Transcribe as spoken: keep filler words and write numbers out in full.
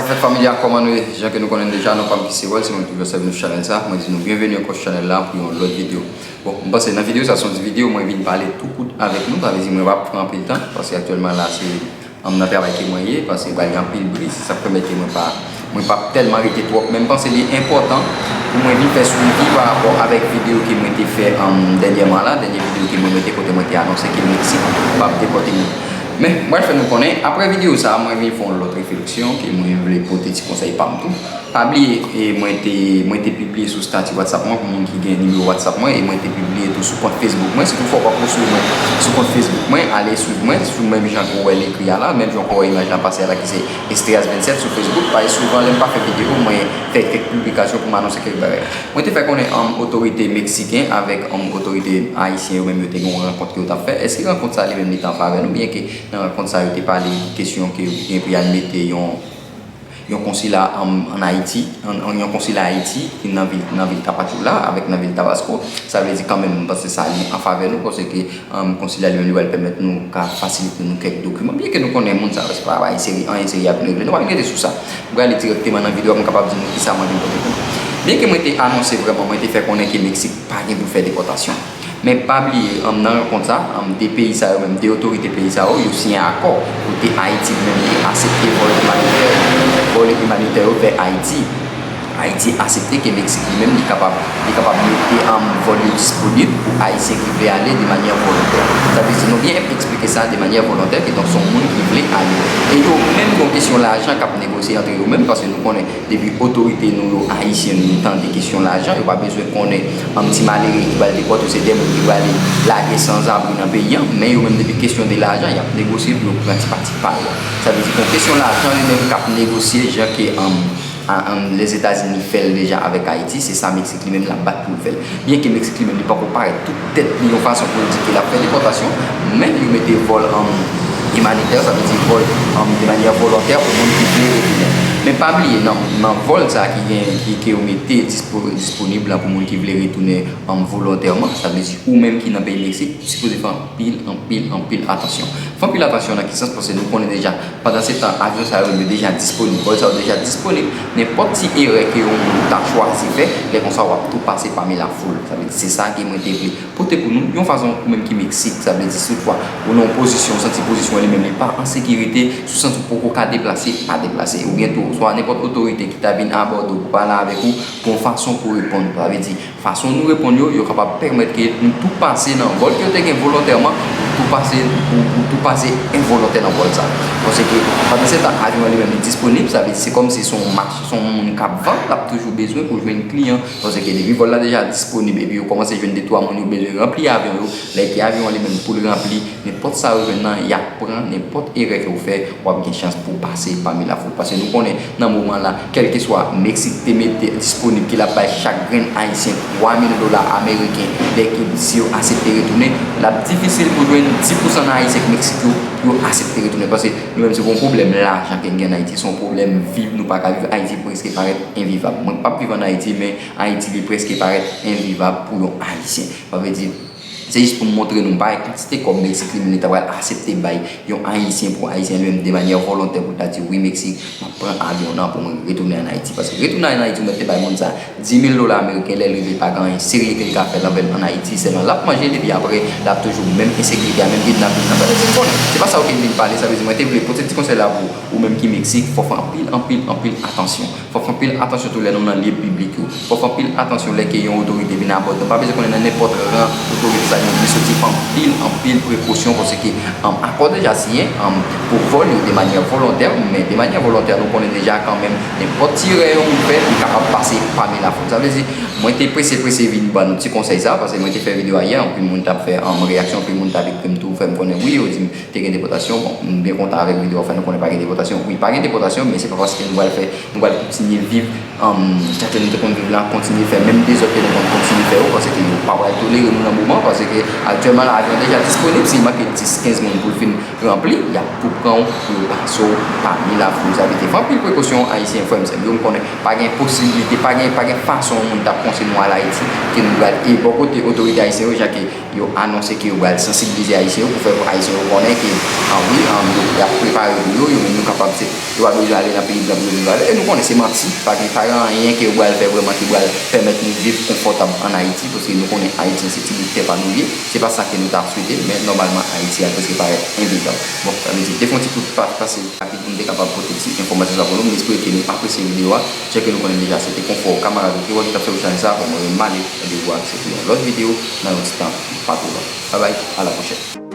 Sa fèt, fanmi a, kòman nou ye? Jan ke nou konnen deja, non pa m ki se Wòl, se mwen toujou sèvi nou chanèl sa. Mwen di nou byenveni ankò sou chanèl la pou yon lòt videyo. Bon, m panse nan videyo sa, se yon ti videyo mwen vin pale tou kout avèk nou, sa vle di mwen p ap pran anpil tan, paske aktyèlman la se, um, nan travay ke mwen ye, paske pral gen anpil bri, se sa k pèmèt ke mwen pa, mwen p ap tèlman rete twòp, men m panse li enpòtan pou mwen vin fè swivi pa rapò avèk videyo ke mwen te fè, um, dènyèman la, dènyè videyo ke mwen mete kote mwen te anonse ke Meksik p ap depòte moun. Men, mwen fè nou konnen, apre videyo sa, mwen vin fè yon lòt refleksyon ke mwen vle pote ti konsèy pa m tou. Pa bliye, e, mwen te, mwen te pibliye sou stati WhatsApp mwen pou moun ki gen nimewo WhatsApp mwen, e mwen te pibliye tou sou kont Facebook mwen. Si toutfwa w pa poswè mwen sou kont Facebook mwen, ale swiv mwen sou menm jan ke w wè l ekri a la, menm jan ke w wè imaj la pase a la ki se Estreas vennsèt sou Facebook. Paske souvan lè m pa fè videyo, mwen fè kèk piblikasyon pou m anonse kèk bagay. Mwen te fè konnen, um, otorite meksiken avèk, um, otorite ayisyen yo menm yo te gen yon rankont ke yo t ap fè. Èske rankont sa li menm li te an favè nou? Byenke nan rankont sa yo te pale kesyon ke yo gen pou y al mete yon yon konsila an, an Ayiti, an, an, yon konsila Ayiti ki nan vil, nan vil Tapachula avèk nan vil Tabasco. Sa vle di kanmenm, m panse sa li an favè nou, paske, um, konsila li menm li pral pèmèt nou ka fasilite nou kèk dokiman. Byenke nou konnen moun sa yo, se pa bagay serye, anyen serye y ap regle. Nou pa vin rete sou sa. M prale dirèkteman nan videyo a, m kapab di nou kisa mwen vin pote pou nou. Byenke mwen te anonse vrèman, mwen te fè konnen ke Meksik pa gen pou fè depòtasyon. Men pa bliye, um, nan rankont sa, um, de peyi sa yo menm, de otorite peyi sa yo, yo siyen akò kote Ayiti li menm li aksepte vòl imanitè, vòl imanitè yo vè Ayiti. Ayiti aksepte ke Meksik li menm li kapab, li kapab mete, um, vòl yo disponib pou Ayisyen ki vle ale de manyè volontè. Sa vle di nou byen eksplike sa de manyè volontè, ki donk se yon moun ki vle ale. E yo menm gen yon kesyon lajan k ap negosye antre yo menm, paske nou konnen depi otorite nou yo, ayisyen nou, tande kesyon lajan, yo pa bezwen konnen, um, ti malere ki pral depòte yo, se de moun ki prale lage sanzabri nan peyi a, men yo menm depi kesyon de lajan, y ap negosye pou yo pran ti pati pa yo. Sa vle di, gon kesyon lajan li menm k ap negosye, jan ke, um, a, um, Lèzetazini fè l deja avèk Ayiti, se sa Meksik li menm l ap bat pou l fè l. Byenke Meksik li menm li poko parèt tout tèt li yon fason pou l di ke l ap fè depòtasyon, men yo mete vòl, um, imanitè, sa vle di vòl, um, de manyè volontè pou moun ki vle retounen. Men pa bliye, nan, nan vòl sa ki gen, ki, ke yo mete dispo-, disponib la pou moun ki vle retounen, um, volontèman, sa vle di ou menm ki nan peyi Meksik, ou sipoze fè anpil, anpil, anpil atansyon. Fè anpil atansyon nan ki sans? Paske nou konnen deja, pandan se tan, avyon sa yo, yo deja disponib, vòl sa yo deja disponib. Nenpòt ti erè ke yon moun ta chwazi fè, lè konsa w ap tou pase pami lafoul. Sa vle di, se sa ke mwen te vle pote pou nou, yon fason ou menm ki Meksik, sa vle di si toutfwa ou nan yon pozisyon, ou santi pozisyon an li menm li pa an sekirite, si w santi w poko ka deplase, pa deplase. Oubyen tou, swa nenpòt otorite ki ta vin abòde w pou pale avèk ou, gon fason pou reponn. Sa vle di, fason nou reponn yo, yo kapab pèmèt ke nou tou pase nan vòl ke yo te gen volontèman, ou tou pase, ou, ou tou pase envolontè nan vòl sa. Paske pandan se tan, avyon an li menm li disponib, sa vle di se kòmsi se yon mach, se yon moun k ap vann, l ap toujou bezwen pou jwenn kliyan. Paske depi vòl la deja disponib epi yo kòmanse jwenn de twa moun yo bezwen ranpli avyon yo, lè ke avyon an li menm pou l ranpli, nenpòt sa yo jwenn nan, y ap pran, nenpòt erè ke w fè, w ap gen chans pou w pase pami lafoul. Paske nou konnen, nan moman la, kèlkeswa Meksik te mete disponib ke l ap bay chak grenn Ayisyen twa mil dola ameriken, dèke si yo aksepte retounen, l ap difisil pou jwenn dis pousan nan Ayisyen k Meksik yo, pou yo aksepte retounen. Paske nou menm, se yon pwoblèm lajan ke n gen an Ayiti, se yon pwoblèm viv, nou pa ka viv, Ayiti prèske parèt envivab. Mwen p ap viv an Ayiti, men Ayiti li prèske parèt envivab pou yon Ayisyen. Sa vle di, se jis pou m montre nou, m pa wè kantite kòb Meksik li menm li ta pral aksepte bay yon Ayisyen, pou Ayisyen li menm de manyè volontè pou l ta di, wi, Meksik, m ap pran avyon nan pou mwen retounen ann Ayiti. Paske retounen ann Ayiti, ou mèt te bay moun sa dis mil dola ameriken, lè l rive, l pa gen anyen serye ke l ka fè l anvè l ann Ayiti, sèlman l ap manje l, epi apre, l ap toujou menm ensekirite a, menm kidnaping nan. Sa vle di, m konnen, se pa sa yo ke m vin pale, sa vle di, mwen te vle pote ti konsèy la pou ou menm ki Meksik, fò w fè anpil, anpil, anpil atansyon. Fò w fè anpil atansyon tou lè nou nan lye piblik yo. Fò w fè anpil atansyon lè ke yon otorite vin abòde nou. Pa bezwen konnen nan nenpòt ran otorite sa yo, men soti fè anpil, anpil prekosyon, paske, um, akò deja siyen, um, pou vòl yo de manyè volontè, men de manyè volontè, nou konnen deja kanmenm, nenpòt ti erè yon moun fè, li kapab pase pami lafoul. Sa vle di, mwen te prese, prese vin ban nou ti konsèy sa, paske mwen te fè videyo a yè, anpil moun t ap fè, um, reyaksyon, anpil moun t ap ekri m tou, fè m konnen, wi, yo di m, te gen depòtasyon. Bon, m byen kontan avèk videyo a, fè nou konnen pa gen depòtasyon. Wi, pa gen depòtasyon, men se pa paske nou pral fè, nou pral kontinye viv, um, jan ke nou te konn viv la, kontinye fè menm dezòd ke nou konn kontinye fè yo, paske yo pa pral tolere nou nan moman, paske aktyèlman la, avyon deja disponib, si manke dis, kenz moun pou l fin ranpli, y ap tou pran w, pou yo pase w pami lafoul. Sa vle di, fè anpil prekosyon, Ayisyen, frè m, sè m yo, m konnen pa gen posiblite, pa gen, pa gen fason yon moun t ap panse nou al Ayiti, ke nou pral, e bò kote otorite ayisyen yo, jan ke Yo anonse ke yo pral sansibilize Ayisyen yo pou fè Ayisyen yo konnen ke, ah wi, ah, yo, y ap prepare pou yo, yo menm yo kapab se, yo pa bezwen ale nan peyi blan pou yo vin vale. E nou konnen se manti, pa gen, pa gen anyen ke yo pral fè vrèman ki pral pèmèt nou viv konfòtab ann Ayiti, paske nou konnen Ayiti se ti bout tè pa nou ye. Se pa sa ke nou ta swete, men nòmalman Ayiti a prèske parèt envivab. Bon, sa vle di, te fè yon ti kout pa-, pase rapid pou m te kapab pote ti enfòmasyon sa pou nou. M espere ke nou apresye videyo a. Jan ke nou konnen deja, se te Konfò, kamarad ou ki wè ki t ap fè ou chanèl sa, bon, mwen menm Male, randevou a se pou yon lòt videyo nan yon ti tan pa twò lwen. Babay, a la pwochèn.